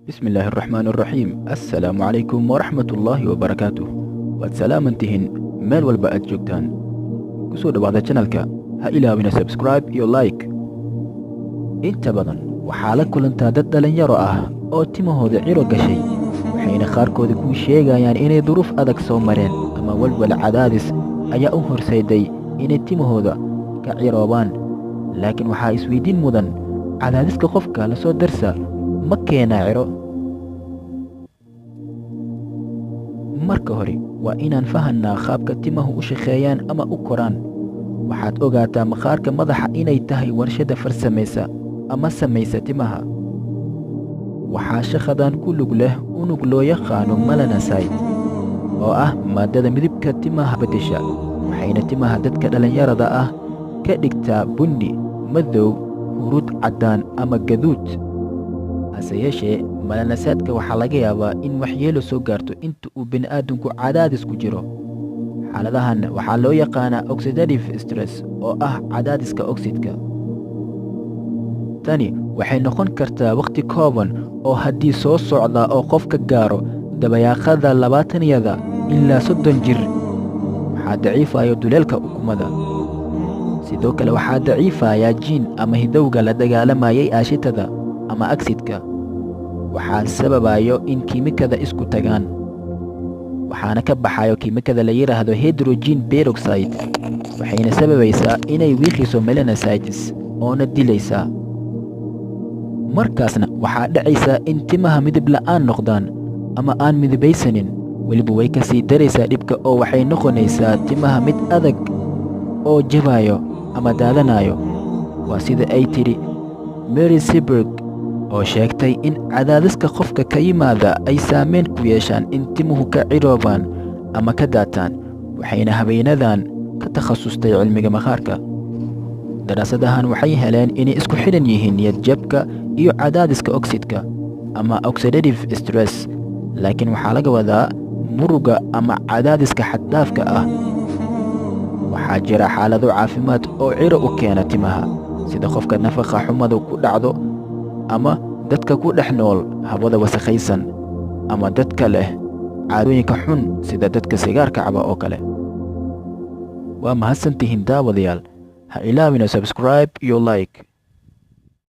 Bismi illaahi araxmaan araxiim. Assalaamu calaykum waraxmat ullaahi wabarakaatuh. Waad salaaman tihiin meel walba aad joogtaan. Ku soo dhowaada channelka, ha ilaawina subscribe iyo like. Inta badan waxaa la kulantaa dad dhallinyaro ah oo timahooda ciro gashay, waxayna qaarkooda kuu sheegayaan inay duruuf adag soo mareen ama walwal cadaadis ayaa u horseeday inay timahooda ka ciroobaan. Laakiin waxaa isweydiin mudan, cadaadiska qofka la soo darsa ma keenaa ciro? Marka hore waa inaan fahannaa qaabka timahu u shaqeeyaan ama u koraan. Waxaad ogaataa maqaarka madaxa inay tahay warshadda farsamaysa ama samaysa timaha. Waxaa shaqadan ku lug leh unug loo yaqaano melanocyte, oo ah maaddada midabka timaha beddesha, waxayna timaha dadka dhallinyarada ah ka dhigtaa bunni, madow, huruud, caddaan ama gaduud. Hase yeeshee, melanocyte-ka waxaa laga yaabaa in waxyeelo soo gaarto inta uu bini'aadamku cadaadis ku jiro. Xaaladahan waxaa loo yaqaanaa oxidative stress, oo ah cadaadiska oksidka. Tani waxay noqon kartaa wakhti kooban oo haddii soo socda oo qofka gaaro dabayaaqada 20-yada ilaa 30 jir. Waxaa daciifayo duleelka ukumada. Sidoo kale waxaa daciifaya jiin ama hidowga la dagaalamayay aashitada ama agsidka. Waxaa sababayo in kiimikada isku tagaan, waxaana ka baxayo kiimikada la yidhaahdo hydrogen peroxide, waxayna sababaysaa inay wiiqiso melanocytes oona dilaysaa. Markaasna waxaa dhacaysa in timaha midab la'aan noqdaan ama aan midabaysanin. Weliba way ka sii daraysaa dhibka oo waxay noqonaysaa timaha mid adag oo jabayo ama daadanayo. Waa sida ay tidhi Mary Seberg, oo sheegtay in cadaadiska qofka ka yimaada ay saameyn ku yeeshaan in timuhu ka ciroobaan ama ka daataan, waxayna habeenadan ka takhasustay cilmiga maqaarka. Daraasadahan waxay heleen inay isku xidhan yihiin niyadjabka iyo cadaadiska oksidka ama oxidative stress, laakiin waxaa laga wadaa muruga ama cadaadiska xaddhaafka ah. Waxaa jira xaalado caafimaad oo ciro u keena timaha, sida qofka nafaqa xumadu ku dhacdo ama dadka ku dhex nool hawada wasakhaysan ama dadka leh caadooyinka xun, sida dadka sigaarka caba oo kale. Waa mahadsantihiin daawadayaal. Ha ilaawina subscribe iyo like.